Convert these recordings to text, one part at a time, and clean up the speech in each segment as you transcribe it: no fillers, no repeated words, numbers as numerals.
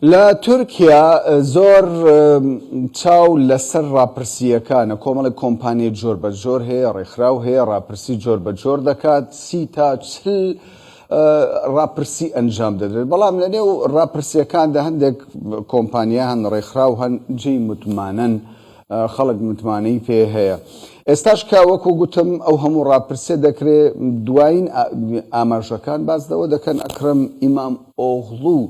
لە تورکیا زۆر چاو لەسەر ڕاپرسییەکانە، کۆمەڵێک کۆمپانیای جۆر بە جۆر هەیە، ڕێکخراو هەیە ڕاپرسی جۆر بە جۆر دەکات، سی تا 40 ڕاپرسی ئەنجام دەدرێت، بەڵام لەنێو ڕاپرسییەکاندا هەندێک کۆمپانیا هەن، ڕێکخراو هەن جێی متمانەن، خەڵک متمانەی پێ هەیە. ئێستاش کە وەکو گوتم ئەو هەموو ڕاپرسیە دەکرێ، دوایین ئاماژەکان باس لەوە دەکەن ئەکرەم ئیمام ئۆغڵو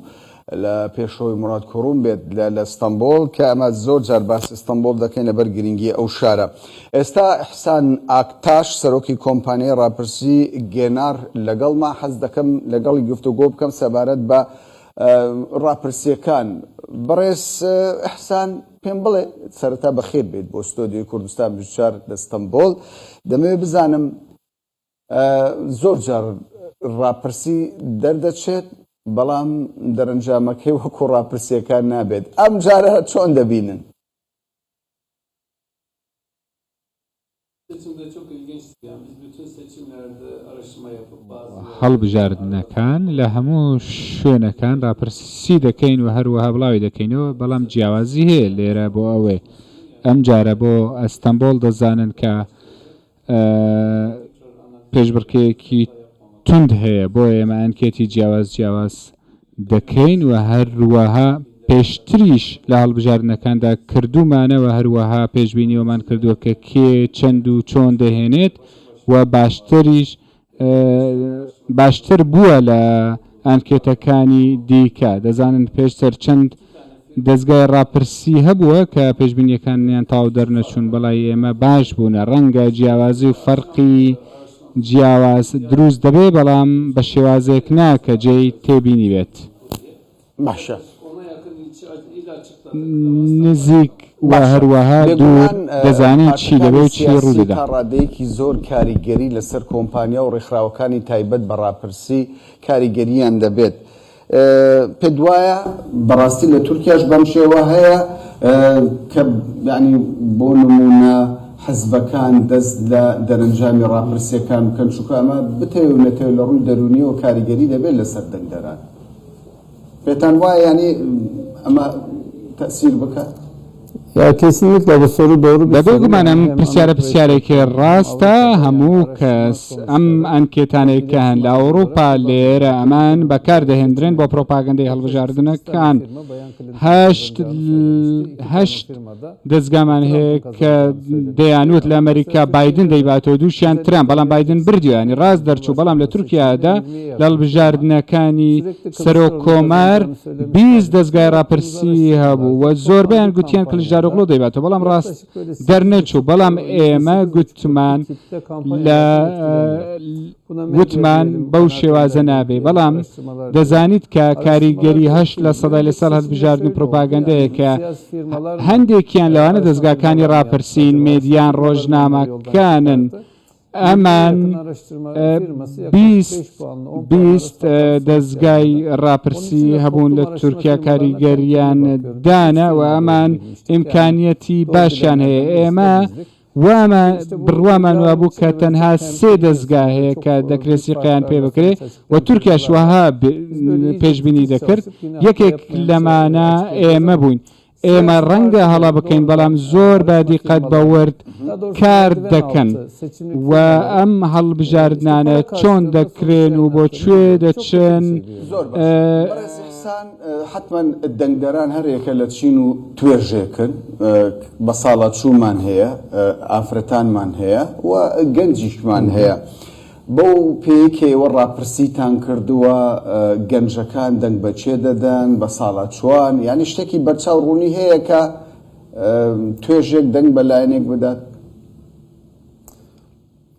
لە پێشەوەی موراد کوروم بێت لە لە ستەنبۆڵ کە ئەمە زۆر جار باسی ستەنبۆڵ دەکەین لەبەر گرنگی ئەو شارە. ئێستا ئیحسان ئاکتاش سەرۆکی کۆمپانیای ڕاپرسی گێنار لەگەڵما حەز دەکەم لەگەڵی گفتوگۆ بکەم سەبارەت بە ڕاپرسیەکان. بەڕێز ئیحسان پێم بڵێ سەرەتا بەخێر بێیت بۆ ستۆدیۆی کوردستان 24 لە ستەنبۆڵ دەمەوێت بزانم زۆر جار ڕاپرسی دەردەچێت بەڵام دەرەنجامەکەی وەکو ڕاپرسیەکان نابێت ئەم جارە چۆن دەبینن؟ هەڵبژاردنەکان لە هەموو شوێنەکان ڕاپرسی دەکەین و هەروەها بڵاوی دەکەینەوە، بەڵام جیاوازی هەیە لێرە بۆ ئەوێ. ئەمجارە بۆ ئەستەنبۆڵ دەزانن کە پێشبڕکێیەکی توند هەیە، بۆیە ئێمە ئەنکێتی جیاواز جیاواز دەکەین و هەروەها پێشتریش لە هەڵبژاردنەکاندا کردوومانە و هەروەها پێشبینی ئەومان کردووە کە کێ چەند و چۆن دەهێنێت و باشتریش باشتر بووە لە ئانکێتەکانی دیکە. دەزانن پێشتر چەند دەزگای ڕاپرسی هەبووە کە پێشبینیەکانیان تەواو دەرنەچوون، بەڵای ئێمە باش بوونە. ڕەنگە جیاوازی و فەرقی جیاواز دروست دەبێ، بەڵام بە شێوازێک نا کە جێی تێبینی بێت. باشە. نزیک و باشە. هەروەها دوور بێگومان دەزانین چی دەبێ پارتەکانی و چی سیاسی ڕوودەدا. تا ڕادەیەکی زۆر کاریگەری لەسەر کۆمپانیا و ڕێکخراوەکانی تایبەت بە ڕاپرسی کاریگەرییان دەبێت. پێت وایە بەڕاستی لە تورکیاش بەم شێوە هەیە کە یانی بۆ نموونە حزبەکان دەست لە دەرەنجامی ڕاپرسیەکان بکەن چونکە ئەمە بتەوێ و نەتەوێ لە ڕووی دەروونیەوە کاریگەری دەبێت لەسەر دەنگدەران پێتان وایە یانی ئەمە تەسیر بکات؟ Ya kesinlikle bu soru doğru bir بەبێ soru. گومان Yani ئەم hem پرسیارە anket ve پرسیارێکی seçimlerin ڕاستە، Avrupa'da هەموو yani کەس araştırma ئەم sonuçları ئەنکێتانەی ve کە هەن iletişim لە hattı olarak ئەوروپا لێرە kullanılmaktadır. ئەمان Yani بەکار دەهێندرێن بۆ seçime پرۆپاگەندەی yaklaşık 8 tane هەڵبژاردنەکان. firma Bayan Clinton'ın هەشت kazanacağını söylemişti. 2 tane هەشت firma da دەزگامان هەیە Trump'ın کە kazanacağını söylemişti. دەیانوت لە Ama ئەمریکا mesela بایدن Türkiye'de de دەیباتەوە دووشیان ترامپ özellikle بەڵام بایدن genç بردیەوە یانی kesimde ڕاست دەرچوو بەڵام لە Cumhurbaşkanlığı seçiminde تورکیادا 20'ye لە yakın firma هەڵبژاردنەکانی sürekli سەرۆک Kılıçdaroğlu'nun کۆمار kazanacağını söylemişlerdi. 20 دەزگای Yaptığımız ڕاپرسی هەبوو araştırmalarda و زۆربەیان toplam bir گوتیان kampanyada کلیچدارۆغلۆ دەیباتەوە بەڵام ڕاست yaklaşık böyle دەرنەچوو 8,5 بەڵام ئێمە 8,5'luk bir گوتمان kitle لە kampanyalardan etkilenmiyor. Buna medya وتمان diyelim, بەو شێوازە kanaatönderler نابێ diyelim, بەڵام araştırmalar diyelim. دەزانیت کە کاریگەری Araştırmalar هەشت çok لە iyi. Bir سەدای önceki لەسەر seçimde هەڵبژاردن şöyle oldu. پروپاگەندەیە Yani کە siyasi firmalar mı هەندێکیان e, لەوانە araştırma دەزگاکانی firmalar mı yaptı ڕاپرسین acaba? مێدیان Araştırmaları mı onları yoldan ڕۆژنامەکانن çıkarttı? 20'ye ئەمان yakın araştırma firması yaklaşık 20 5 puanla 10 puanla 20 arasında tam sonuç دەزگای yayınladı. Onun ڕاپرسی için de هەبوون toplum لە araştırma تورکیا firmalarına kaliteli کاریگەریان bakıyorum. Biz 3 دانا و firma doğru ئەمان bilmiştik. Yani ئیمکانیەتی doğru باشیان هەیە bilenlerden birisi de ئێمە bizdik. وامان İşte bu بڕوامان yarın وابوو کە çevresi تەنها hem سێ دەزگا biliyorsunuz هەیە çok کە e, دەکرێت büyük سیقەیان پێ farklarla بکرێ sonuç و açıklayan تورکیاش firmalar var. وەها Biz böyle iyice پێشبینی titiz دەکرد çalışıp yine یەکێک yapmaya e, لەمانە açıklayacağız ئێمە ama بووین ئێمە siyasi ڕەنگە هەڵە partilerin بکەین بەڵام doğrudan e, زۆر بە araştırma دیقەت بە firmalarının ورد daha doğrusu کار merdiven دەکەن altı seçimlik و firmaların ئەم e, işte هەڵبژاردنانە para چۆن karşılığında sonuç دەکرێن و بۆ yayınladıklarını کوێ görüyoruz. Çok kötü دەچن bir şey bu yani. زۆر باشە بەڕێز ئیحسان حەتمەن دەنگدەران هەریەکە لە چین و توێژێکن بەساڵاچوومان هەیە ئافرەتانمان هەیە و گەنجیشمان هەیە بەو پێیەی کە ئێوە ڕاپرسیتان کردووە گەنجەکان دەنگ بە کێ دەدەن بەساڵاچووان یانی شتێکی بەرچاو ڕوونی هەیە کە توێژێک دەنگ بە لایەنێک بدات؟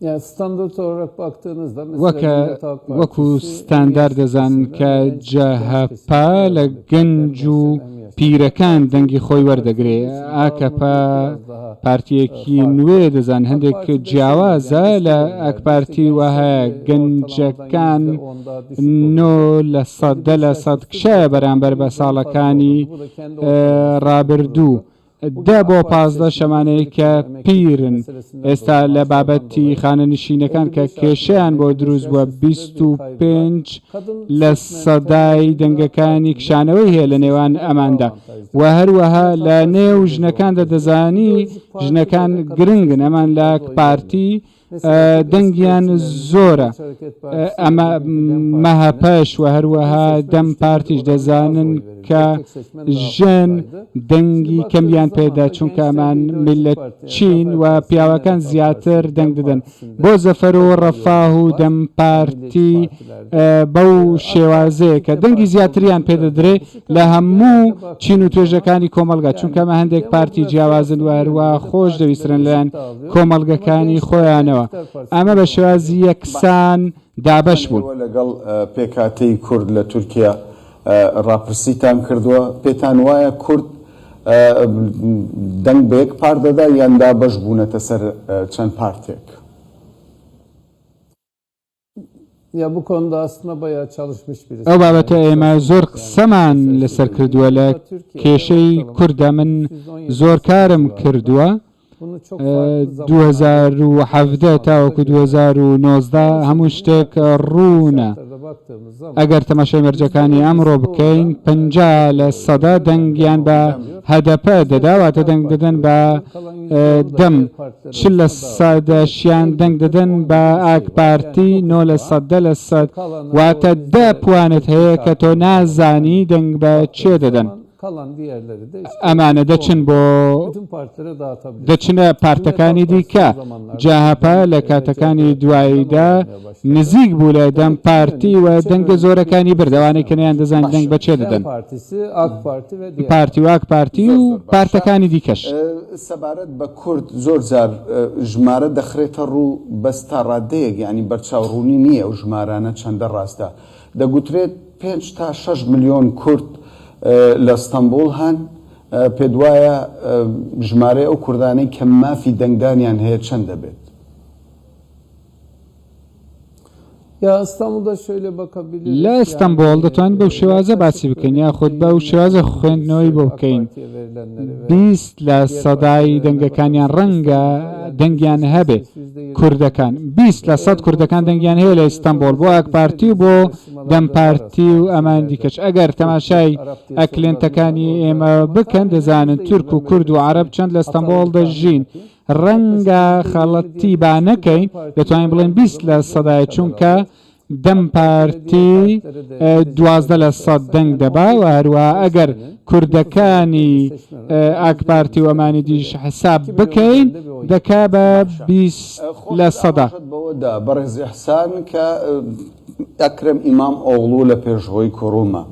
Yani standart olarak baktığınızda mesela وەکە Cumhuriyet Halk وەکو Partisi en ستاندار yaşlı دەزانن kesimden کە ve en genç جەهەپە kesimden لە devam ediyor. Hem گەنج و gençlerin hem yaşlıların. پیرەکان Parti دەنگی خۆی parti وەردەگرێ olduğu için dağılımı ئاکەپە biraz daha e, پارتییەکی farklı. نوێ دەزان AK هەندێک Parti'de şöyle yani جیاوازە eski لە dönemlerde ئاک işte پارتی gençler وەهایە e, ortalamadan گەنجەکان yüzde on daha düşük نۆ olurdu. لە سەد دە 55 لە yaş سەد üstü کشایە biraz daha بەرامبەر بە yüzden fazla ساڵەکانی olurdu. Bu da kendi ortalamasını ڕابردوو. tuttururdu. دە بۆ 15 شەمانەی کە پیرن. ئێستا لە بابەتی خانەنشینەکان کە کێشەیان بۆ دروست بووە 25 لە سەدای دەنگەکانی کشانەوەی هەیە لە نێوان ئەماندا و هەروەها لە نێو ژنەکاندا دەزانی ژنەکان گرنگن ئەمان لە پارتی دەنگیان زۆرە ئەمە مەهەپەش و هەروەها دەم پارتیش دەزانن کە ژن دەنگی کەمیان پێدا چونکە ئەمان میلەت چین و پیاوەکان زیاتر دەنگ دەدەن بۆ زەفەر و ڕەفاه و دەم پارتی بەو شێوازەیە کە دەنگی زیاتریان پێدەدرێ لە هەموو چین و توێژەکانی کۆمەڵگا، چونکە ئەمە هەندێک پارتی جیاوازن و هەروا خۆش دەویسترن لەلایەن کۆمەڵگەکانی خۆیانەوە، ئەمە بە شێوازی یەکسان دابەش بوون. ئێوە لەگەڵ پێکهاتەی کورد لە تورکیا ڕاپرسیتان کردووە، پێتان وایە کورد دەنگ بە یەک پارت دەدا یان دابەش بوونەتە سەر چەند پارتێک؟ ئەو بابەتە ئێمە زۆر قسەمان لەسەر کردووە لە کێشەی کورددا من زۆر کارم کردووە 2017 تاوەکو 2019 هەموو شتێک ڕوونە ئەگەر تەماشای مەرجەکانی ئەمڕۆ بکەین 50 لە سەدا دەنگیان بە هەدەپە دەدا واتە دەنگ دەدەن بە دەم 40 لە سەدەشیان دەنگ دەدەن بە ئاک پارتی 9 لە سەد دە لە سەد واتە دە پوانت هەیە کە تۆ نازانی دەنگ بە کێ دەدەن. ئەمانە دەچن بۆ دەچنە پارتەکانی دیکە. جەهەپە لە کاتەکانی دواییدا نزیک بوو لە دەم پارتی و دەنگە زۆرەکانی برد، ئەوانەی کە نەیاندەزانی دەنگ بە کێ دەدەن. پارتی و ئاک پارتی و پارتەکانی دیکەش. سەبارەت بە کورد زۆر جار ژمارە دەخرێتە ڕوو بەس تا ڕادەیەک یانی بەرچاو ڕوونی نییە ئەو ژمارانە چەندە ڕاستە. دەگوترێت پێنج تا شەش ملیۆن کورد لە ستەنبوڵ هەن، پێت وایە ژمارەی ئەو کوردانەی کە مافی دەنگدانیان هەیە چەند دەبێت؟ لە ئیستەنبوڵ دەتوانین بەو شێوازە باسی بکەین یاخود بەو شێوازە خوێندنەوەی بۆ بکەین 20 لە سەدای دەنگەکانیان ڕەنگە دەنگیان هەبێ کوردەکان 20 لە سەد کوردەکان دەنگیان هەیە لە ئیستەنبوڵ بۆ ئاک پارتی و بۆ دەم پارتی و ئەمان دیکەش ئەگەر تەماشای ئەکلێنتەکانی ئێمە بکەن دەزانن تورک و کورد و عەرەب چەند لە ئیستەنبوڵ دەژین ڕەنگە خەڵەتی با نەکەین دەتوانین بڵێن 20 لە سەدای چونکە دەم پارتی 12% دەنگ دەبا و هەروەها ئەگەر کوردەکانی ئاک پارتی و ئەمانی دیش حساب بکەین دەکا بە 20 لە سەدا. بەوەدا بەڕێز ئیحسان کە ئەکرەم ئیمام ئۆغڵو لە پێشڕۆی کۆرومە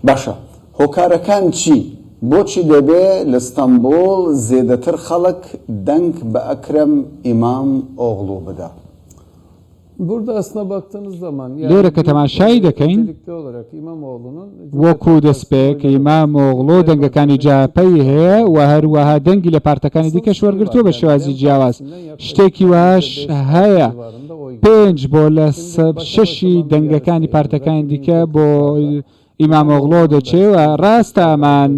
باشە هۆکارەکان چین؟ بۆچی دەبێ لە ستەنبوڵ زێدەتر خەڵک دەنگ بە ئەکرەم ئیمام ئۆغڵو بدا؟ لێرە کە تەماشای دەکەین وەکو دەستپێک ئیمامئۆغڵو دەنگەکانی جەهەپەی هەیە و هەروەها دەنگی لە پارتەکانی دیکەش وەرگرتووە بە شێوازی جیاواز شتێکی وەهاش هەیە پێنج بۆ لە شەشی دەنگەکانی پارتەکانی دیکە بۆ ئیمامئۆغڵۆ دەچێ و ڕاستە ئەمان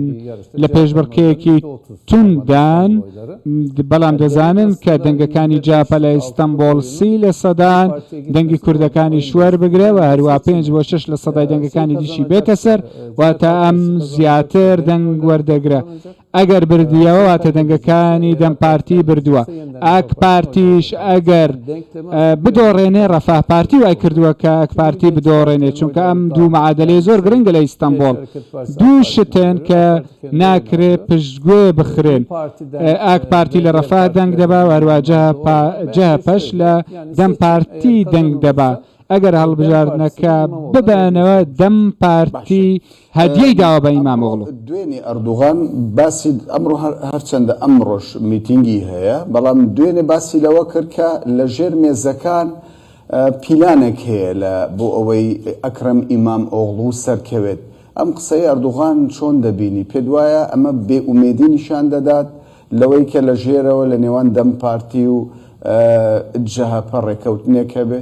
لە پێشبڕکێیەکی تونددان، بەڵام دەزانن کە دەنگەکانی جاپە لە ئیستەنبۆڵ 30 لە سەدان، دەنگی کوردەکانیش وەربگرە و هەروا پێنج بۆ شەش لە سەدای دەنگەکانی دیشی بێتە سەر، واتە ئەم زیاتر دەنگ وەردەگرە. ئەگەر بردیەوە واتە دەنگەکانی دەم پارتی بردووە. ئاک پارتیش ئەگەر بدۆڕێنێ ڕەفاه پارتی وای کردووە کە ئاک پارتی بدۆڕێنێ چونکە ئەم دوو معادلەیە زۆر گرنگە لە ئیستەنبۆڵ دوو شتن کە ناکرێ پشتگوێ بخرێن ئاک پارتی لە ڕەفاه دەنگ دەبا و هەروە جەهەپەش لە دەم پارتی دەنگ دەبا ئەگەر هەڵبژاردنەکە ببەنەوە دەم پارتی هەدیەی داوە بە ئیمامئۆغڵو. دوێنێ ئەردوغان باسی ئەمڕۆ هەرچەندە ئەمڕۆش میتینگی هەیە، بەڵام دوێنێ باسی لەوە کرد کە لە ژێر مێزەکان پیلانێک هەیە لە بۆ ئەوەی ئەکرەم ئیمام ئۆغڵو سەرکەوێت. ئەم قسەی ئەردوغان چۆن دەبینی؟ پێت وایە ئەمە بێ ئومێدی نیشان دەدات لەوەی کە لە ژێرەوە لە نێوان دەم پارتی و جەهەپە ڕێکەوتنێک هەبێ؟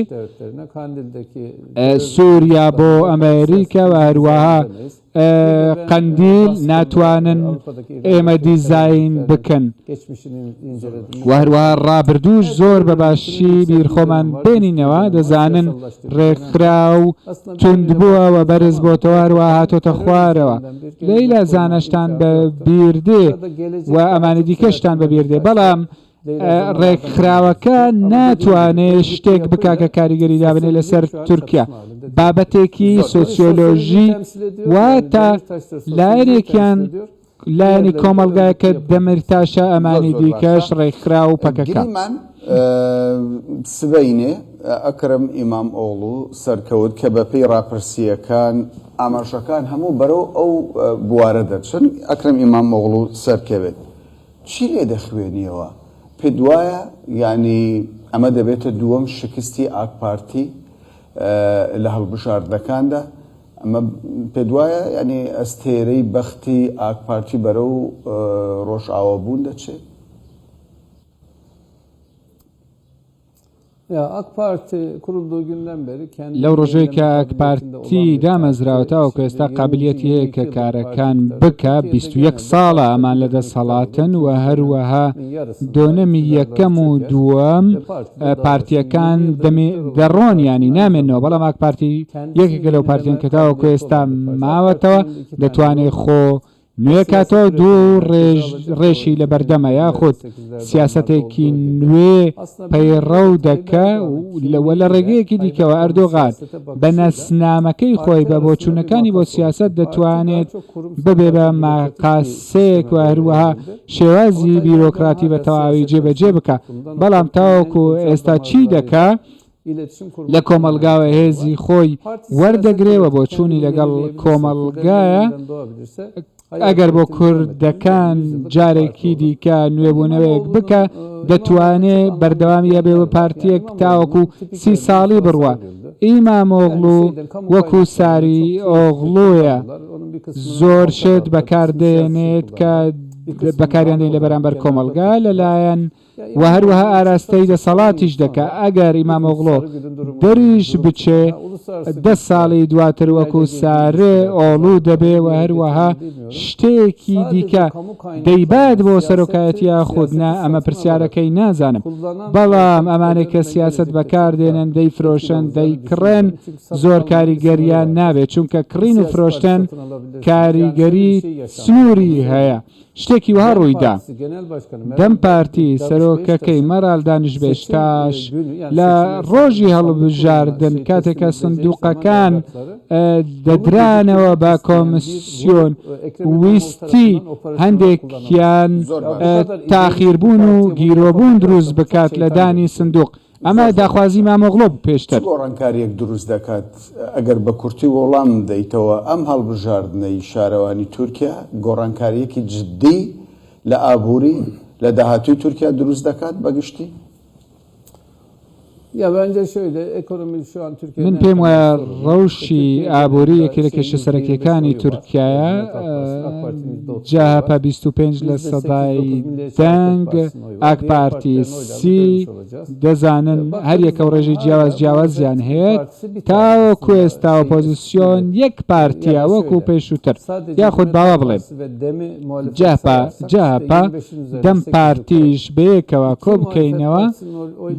سووریا بۆ ئەمریکا و هەروەها. قەندیل ناتوانن ئێمە دیزاین بکەن و هەروەها ڕابردووش زۆر بە باشی بیر خۆمان بێنینەوە دەزانن ڕێکخراو توند بووە و بەرز بۆتەوە هەروەها هاتۆتە خوارەوە لەیلا زانەشتان بە بیر دێ و ئەمانی دیکەشتان بە بیر دێ بەڵام ڕێکخراوەکە ناتوانێ شتێک بکا کە کاریگەری دابنێ لەسەر تورکیا. بابەتێکی سۆسیۆلۆژی واتە لایەنێکیان لایەنی کۆمەڵگایە کە دەمیرتاشە ئەمانی دیکەش ڕێکخراو و پەکەکە. گریمان سبەینێ ئەکرەم ئیمامئۆغڵو سەرکەوت کە بەپێی ڕاپرسییەکان ئاماژەکان هەموو بەرەو ئەو بوارە دەچن ئەکرەم ئیمامئۆغڵو سەرکەوێت. چی لێ دەخوێنیەوە؟ پێت وایە یانی ئەمە دەبێتە دووەم شکستی ئاکپارتی لە هەڵبژاردنەکاندا؟ ئەمە پێت وایە یانی ئەستێرەی بەختی ئاکپارتی بەرەو ڕۆژئاوابوون دەچێت؟ لەو ڕۆژەی کە ئاک پارتی دامەزراوە تاوەکو ئێستا قابلیەتی هەیە کە کارەکان بکا، 21 ساڵە ئەمان لە دەسەڵاتن و هەروەها دۆنەمی یەکەم و دووەم پارتیەکان دەڕۆن یانی نامێنەوە، بەڵام ئاک پارتی یەکێکە لەو پارتیان کە تاوەکو ئێستا ماوەتەوە دەتوانێت خۆ نوێ کاتەوە دوو ڕێژ ڕێشی لە بەردەمە یاخود سیاسەتێکی نوێ پەیڕەو دەکا و لە ڕێگەیەکی دیکەوە ئەردۆغان بە ناسنامەکەی خۆی بە بۆچوونەکانی بۆ سیاسەت دەتوانێت ببێ بە ماقاسەیەک و هەروەها شێوازی بیرۆکراتی بە تەواوی جێبەجێ بکا بەڵام تاوەکو ئێستا چی دەکا؟ لە کۆمەڵگاوە هێزی خۆی وەردەگرێ و بۆچوونی لەگەڵ کۆمەڵگایە، ئەگەر بۆ کوردەکان جارێکی دیکە نوێبوونەوەیەک بکا دەتوانێ بەردەوامی هەبێ و پارتییەک تاوەکو سی ساڵی بڕوا. ئیمامئۆغڵو وەکو ساری ئۆغڵویە زۆر شت بەکاردێنێت کە بەکاریان دێنێت لە بەرامبەر کۆمەڵگا لەلایەن و هەروەها ئاراستەی دەسەڵاتیش دەکا، ئەگەر ئیمامئۆغڵۆ دەریش بچێ دە ساڵی دواتر وەکو سارێ ئۆڵو دەبێ و هەروەها شتێکی دیکە دەیبات بۆ سەرۆکایەتی یاخود نا ئەمە پرسیارەکەی نازانم، بەڵام ئەمانەی کە سیاسەت بەکار دێنن دەیفرۆشن دەیکڕن زۆر کاریگەریان نابێ چونکە کڕین و فرۆشتن کاریگەری سنووری هەیە. شتێکی وەها ڕوویدا. دەم پارتی سەرۆکەکەی مەرال دانش بێشتاش لە ڕۆژی هەڵبژاردن کاتێک کە سندوقەکان دەدرانەوە بە کۆمسیۆن ویستی هەندێکیان تاخیربوون و گیرۆبوون دروست بکات لە دانی سندوق. ئەمە داخوازی مامۆغڵۆ بوو چ پێشتر. گۆڕانکارییەک دروست دەکات؟ ئەگەر بە کورتی وەڵام دەیتەوە، ئەم هەڵبژاردنەی شارەوانی تورکیا گۆڕانکارییەکی جددی لە ئابووری، لە داهاتووی تورکیا دروست دەکات بە گشتی؟ من پێم وایە ڕەوشی ئابووری یەکێ لە کێشە سەرەکییەکانی تورکیایە، جەهەپە 25 لە سەدای دەنگ، ئاک پارتی سی، دەزانن هەریەکەو ڕێژەی جیاواز جیاوازیان هەیە تاوەکو ئێستا ئۆپۆزسیۆن یەک پارتیە وەکو پێشووتر یاخود باوا بڵێم جەهپە جەهەپە دەم پارتیش بەیەکەوە کۆبکەینەوە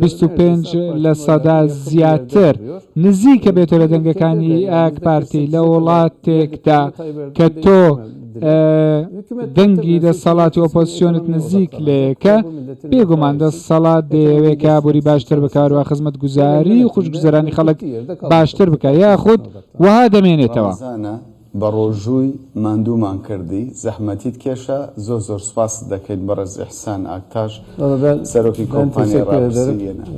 25 لە سەدا زیاتر نزیکە بێتەوە لە دەنگەکانی ئاک پارتی لە وڵاتێکدا کە تۆ دەنگی دەسەڵات و ئۆپۆزسیۆنت نزیک لەیەکە، بێگومان دەسەڵات دەیەوێ کە ئابووری باشتر بکا، هەروەها خزمەتگوزاری و خوشگوزەرانی خەڵک باشتر بکا، یاخود وەها دەمێنێتەوە. ڕەمەزانە بەڕۆژووی ماندوومان کردی زەحمەتیت کێشا زۆر زۆر سوپاست دەکەین بەڕێز ئیحسان ئاکتاش سەرۆکی کۆمپانیای ڕاپرسی یەنار.